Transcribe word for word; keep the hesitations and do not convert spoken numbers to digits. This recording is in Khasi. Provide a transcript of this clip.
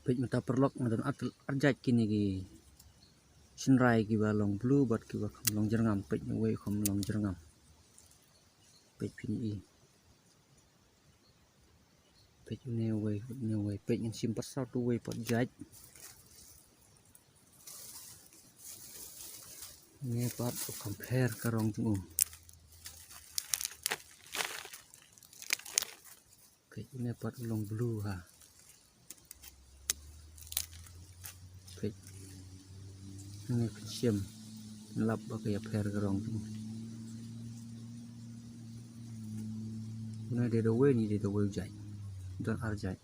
Peit mynta paralok, nga don ar, ar jait kine ki shynrai kiba long blue bad kiba kham long jyrngam. Peit, uwei kham long jyrngam. Peit phin i. Peit une uwei, une uwei. Peit, ngan shim pat saw tu uwei pat jait. Une pat u kham pher ka rong jong u. Peit, une pat u long blue ha. Peit. Une phin shim. Lap ba ka ïapher ka rong jong u. Une dei da uwei, une dei da uwei u jait. Don ar jait.